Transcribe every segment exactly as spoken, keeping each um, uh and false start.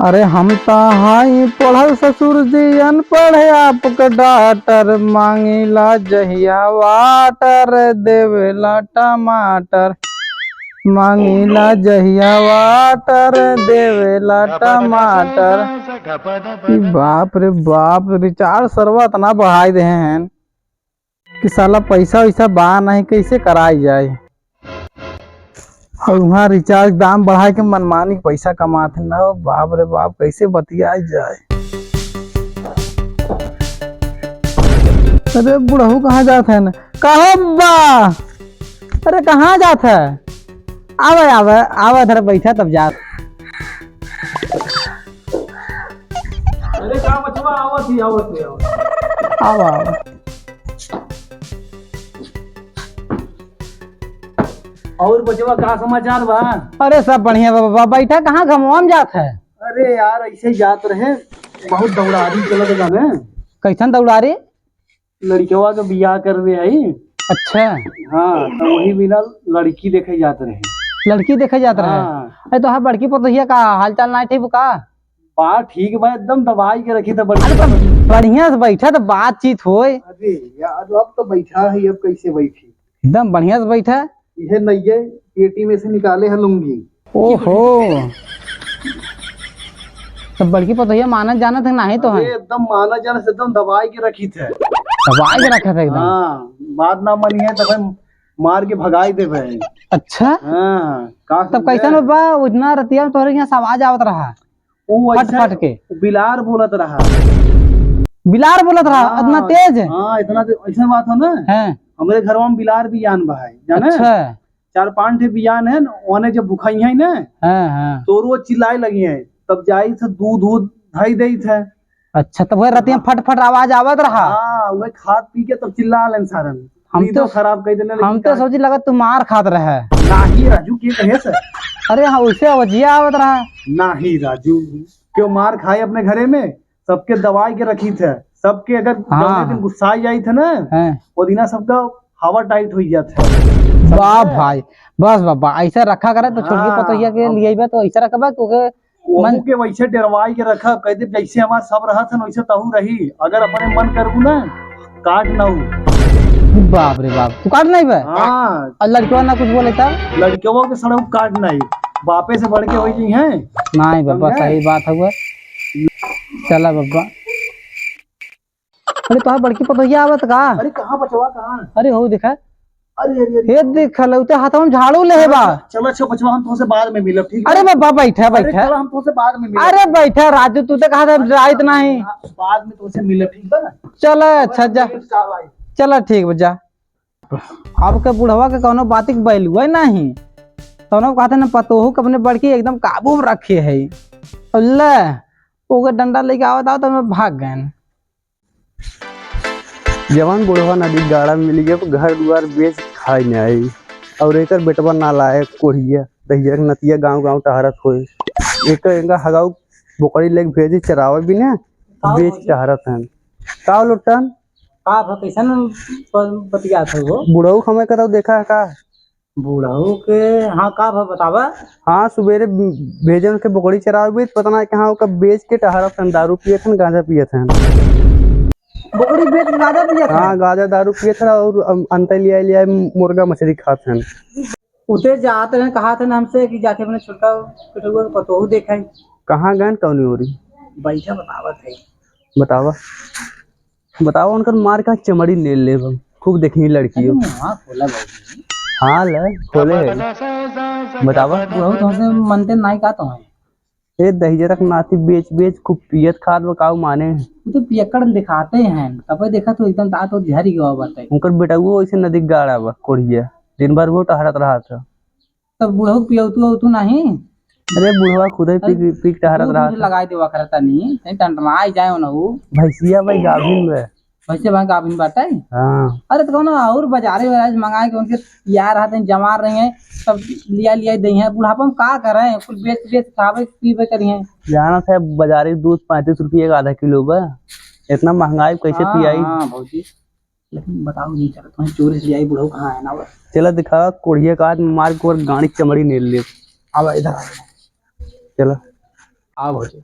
अरे हम त हई पढ़ल ससुर जी अनपढ़ आपका डॉक्टर, मांगीला जहिया वाटर देवेला टमाटर, मांगीला जहिया वाटर देवेला टमाटर। ई बाप रे बाप, रिचार्ज सरवा इतना बढ़ाई देहे हैं कि साला पैसा वैसा बा नहीं, कैसे कराई जाए। और वहाँ रिचार्ज दाम बढ़ाए के मनमानी पैसा कमात है ना, बाप रे बाप, कैसे बतियाई जाए। अरे बुढ़ऊ कहाँ जात है ना, कहो बा, अरे कहाँ जात है? आवे आवे आवे, इधर बैठा तब जात। अरे का बचवा, आवत ही, आवत ही, आवत ही। आवा आवा। और बचवा, का समाचार बा? अरे सब बढ़िया बा बाबा, बैठा, कहाँ घमवा में जात है? अरे यार, ऐसे ही जात रहे, बहुत दौड़ारी चलत बा ने। कैसन दौड़ारी? लड़कवा के बियाह करवे हई। अच्छा। हाँ, तो वही बिना लड़की देखे जात रहे। लड़की देखे जात रहे? हाँ। अरे तो हाँ, बड़की पतोहिया का हालचाल ना ठीक का? बा ठीक बा, एकदम दबाई के रखी था बड़की। अरे तो बढ़िया से बैठा तो बातचीत होए। अरे यार, अब तो बैठा है, अब कैसे बैठी? एकदम बढ़िया से बैठा। इहे नइये पेटी में से निकाले है लुंगी। ओहो। तो बड़की पतोहिया मानत जानत है नाही तो है? अरे एकदम मानत जानत से एकदम दबाई के रखी थे। दबाई के रखा था एकदम। हाँ, बात ना मानिए तो भाई मार के भगाई देबे। अच्छा? हाँ, का तब समझे? कैसन बा? उतना रतिया में तोहरे यहाँ से आवाज आवत रहा। वो फट ऐसे फट के। बिलार बोलत रहा। बिलार बोलत रहा, हाँ, इतना तेज? हाँ, इतना तेज, ऐसा बात हो ना। हाँ। हमरे घरवा में बिलार बियान बा है, जाने? अच्छा। चार पांच ठे बियान है न, ओने जब भुखाई है ना, हाँ, हाँ। तो रोज चिल्लाए लगी है, तब जाई थे दूध, दूध धई देई थे। अच्छा, तब वह रतिया हाँ। फट फट आवाज आवत रहा। हाँ, वह खात पी के तब चिल्ला लेन सारन। हम नींदो तो, खराब कर देले, हम लेकिन तो का सोची लगा तू मार खात रहे। नाही राजू, के कहे से? अरे हाँ, उसे आवाजिया आवत रहा। नाही राजू, क्यों मार खाए अपने घरे में? सबके दबाई के रखी थे, सबके अगर हाँ। जौने दिन गुस्सा आ जाई थे ना, हाँ। वो दिना सबका हवा टाइट हो जात है। वाह भाई, बस बाबा, ऐसा रखा करे तो छोटकी हाँ, पतोहिया के अब लिए बा तो ऐसा रखबा, क्योंकि ओहू मन के वैसे डरवाई के रखब, कह दे जैसे हमार सब रहत हन वैसे तहू रही। अगर अपने मन करबू ना, काट ना हूँ। बाप रे बाप, तू काट नहीं बे? हाँ। और लड़कवा ना कुछ बोले तब? लड़कवा के सड़क काट नहीं, बापे से बढ़ के हो गई है। नहीं बाबा, समझे? सही बात है। चला बाबा। अरे तोहार बड़की पतोहिया आवत का? अरे कहाँ बचवा, कहाँ? अरे हो देखा। अरे, अरे, अरे। हे देख, लौते हाथवा में झाड़ू लेहे बा। चलो, अच्छा, बचवा, हम तुमसे बाद में मिलब, ठीक है? अरे बाबा, बैठा, अरे, बैठा। चलो, हम तुमसे बाद में मिलब। अरे बैठा राजू, तू तो कहा था, अच्छा, रात नहीं। हाँ, बाद में तुमसे मिलब, ठीक है ना? चलो, अच्छा, जा। चल, आई। चलो, ठीक बा, जा। अब के बुढ़वा के कौनो बात के value है नहीं। तौनो कहते न, पतोहू के अपने बड़की एकदम काबू में रखे है। और ले, ओके डंडा लेके आवत, आवत, तो मैं भाग गए। जवान बुढ़वा नदी गाड़ा में मिल गया, घर दुआर बेच खाए न आई, और एकर बेटवा ना लाए कोढ़िया, दहिया के नतिया गाँव गाँव टहरत होए। एक इनका हगाऊ बोकरी लेके भेजी चरावे भी ना, का बेच भौजी? टहरत हैं। का लोटन? का भा, कैसन ब-, बतियात हो वो? बुढ़ऊ हमें कतौ देखा है का? बुढ़ऊ के, हाँ, का भा बतावा? हाँ, सुबेरे भेजन के बोकरी चरावे भी, पता ना कहाँ ओकर बेच के टहरत हन, दारू पियत हन, गांजा पियत हन। बोकरी बेच के गांजा पियत हन? हाँ, गांजा दारू पियत हन और अम, अंते लिया लिया मुर्गा मछली खात हन। उते जात रहे, कहा थे ना हमसे कि जाके अपने छोटका पिटुआ के पतोहू देखाई। कहाँ गए, कौन ओरी? बैठा बतावत है। बतावा। बताओ, उनकर मार का चमड़ी ले लेब हम। खूब देखी लड़कियों। अरे, मुँह खोला बाबू। हाँ, ले, खोले है। बतावा। बुढ़ऊ, तुमसे मनते नाई का तो है? ए, दहिजरा के नाती बेच, बेच खूब पियत खात बा, काऊ माने। वो तो पियक्कड़ दिखाते हैं, तबे देखा तो एकदम दांत और झरी गवा बाटे। उनकर बेटउओ ऐसे नदी गाड़ा बा, कोढ़िया। दिन भर वो टहरत रहा था। तब बुढ़ऊ पियौतू औतू नाही? अरे बुढ़वा खुदे पी, अरे पी के टहरत दूध रहा वूध था। लगाई देवा करता नहीं, तनी टंटनाई जाए उनहू। भैंसिया भाई गाभिन में। भैंसिया भाई गाभिन बाटे? हाँ। अरे तो कौनो और बाजारे वाला से मंगाए के उनके यार रहते हैं, जमार रही हैं, सब लिया लिया दे हैं। बुढ़ापा में का करें, कुल बेच बेच खावे पीवे करी हैं। जाना था बाजारी दूध पैंतीस रुपये का आधा किलो बा, इतना महंगाई कैसे हाँ, पियाई? हाँ भौजी। लेकिन बताओ नहीं चला, तुम्हें चोरी से ले आई बुढ़ऊ कहाँ है ना वो? चला दिखा, कोढ़िया का आज मार के और गाड़ी चमड़ी ने ले। अब इधर आ। चला। आ भौजी।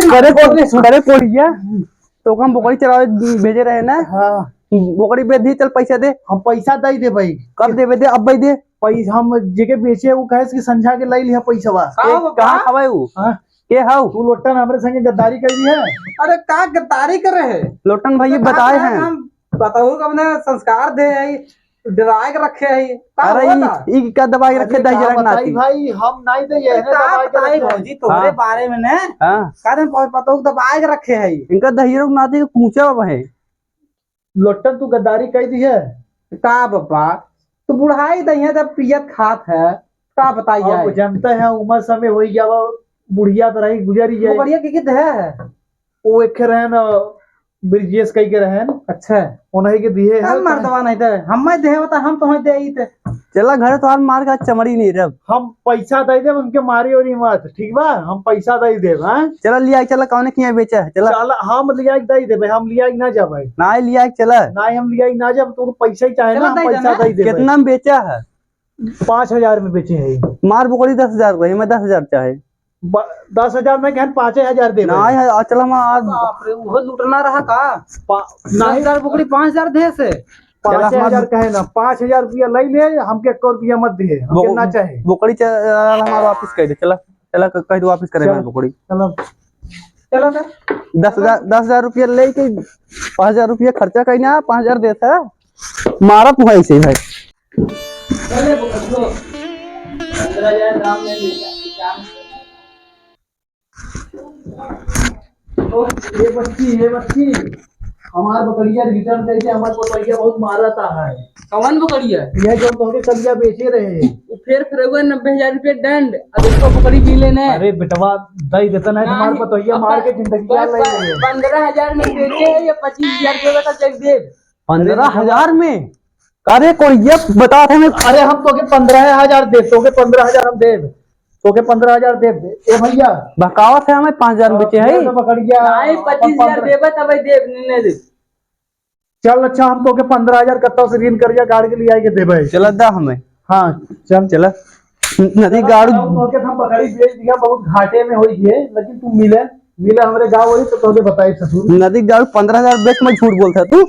करे को-, करे कोढ़िया, तो हम बोकरी चरावे भेजे रहे ना। हाँ। बोकरी बेच दी, चल पैसा दे। हम पैसा दे दे भाई। कब देबे दे? अब भाई दे। पैसा हम जेके बेचे, वो कहे कि संझा के लाई लिहा पैसवा। का के, हो कहाँ बाबा? हवे वो? हाँ। के हव? तू लोटन हमरे संगे गद्दारी कर दी है। अरे का गद्दारी करे है? लोटन भाई तो का बताए करे हैं। हम बताओ कि अपने संस्कार दे है, डराए के रखे है। का अरे होता? ई, ई का दबाए के रखे अरे दही का जरा के बताई नाती? भाई, हम नहीं दे, ये अरे है का दबाए के बताई रखे है। भौजी तोहरे हाँ। बारे में ने? हाँ। का दिन पतोह दबाए के रखे है। इनका दही जरा के नाती के कूचा बा है। लोटन तू गद्दारी कई दी है। का बाबा, तू बुढ़ाई दहिया जब पियत खात है, का बताई अब जाए? जनते हैं, उम्र समय होई गया, वो बुढ़िया तो रही, गुजरी जाए। बोकरिया के, के दे है? वो एक रहे न, ब्रिजेश कई के रहे न। अच्छा। उन्हीं के दिए का है, मर्दवा नहीं दे, हम मैं दे होता, हम तो दे ही थे। चला घरे, तोहार मार का चमड़ी नहीं रब। हम पैसा दे देब, उनके मारी और मत, ठीक बा? हम पैसा दे देब, हाँ? चला लिया, चला कौने किया बेचा है, चला। चला, हम लिया के दे देबे, हम लिया के ना जाबे। ना लिया के चला। ना, हम लिया के ना जाब, तो पैसा ही चाहे चला, ना, हम दे पैसा देना। दे देबे। कितना में बेचा है? पाँच हजार में बेचे है। मार बोकरी दस हजार रही, मैं दस हजार चाहे। ब-, दस हजार में कहन पाँचे हजार देबे। ना है, चला हम आज बाप रे, वो लूटना रहा का? पा-, दस हजार बोकरी पाँच हजार दे से। चला, पाँच हजार हमार कहे ना, पाँच हजार रुपया ले ले, हमके एको रुपया मत दे, हमके बो-, ना चाहे। बोकरी चला, हमार वापस कर दे, चला, चला, क-, कह दो वापस करे चल। हमार बोकरी। चलो। चलो सर। दस हजार, दस हजार रुपया ले के पाँच हजार रुपया खर्चा कहीं ना, पाँच हजार देता, मारत हुआ ऐसे ही भाई। चले बोकरी, लो। पंद्रह हजार दाम ले ले, काम। ओ, ये बच्ची, ये बच्ची, हमार बकरिया return दे दे, हमार बकरिया बहुत मारता है। कौन बकरिया? ये जो तोहरे कलिया बेचे रहे। वो फेर फेर हुआ नब्बे हजार रुपये दंड, अब इसको बकरी भी लेने। अरे बेटवा, दे देता नहीं, हमार नहीं, बतोहिया अब मार के जिंदगी बस ले प-, ले। पन्द्रह हजार में बेचे है या पच्चीस हजार रुपये का चेक दे। पन्द्रह हजार में? अरे कोई ये बता रहे हैं। अरे हम तोके पन्द्रह हजार देब, तोके पन्द्रह हजार हम देब, तोके पन्द्रह हजार देब। ए भैया। बहकावत है हमें, पाँच हजार में बेचे है। तो बकरिया। नहीं, पच्चीस हजार देबे तब देब, नहीं, नहीं देब। चल अच्छा, हम तोके पन्द्रह हजार कत्ता से ऋण करिया गाड़ के लिया के देबे। चला दा हमें। हाँ, चल। चला। नदी गाड़ू। तोके हम बकरी बेच दिया, बहुत घाटे में होई है, लेकिन तू मिले, मिले हमरे गाँव वाली तो तोके बताई ससुर। नदी गाड़ू पन्द्रह हजार बेच में झूठ बोलता तू।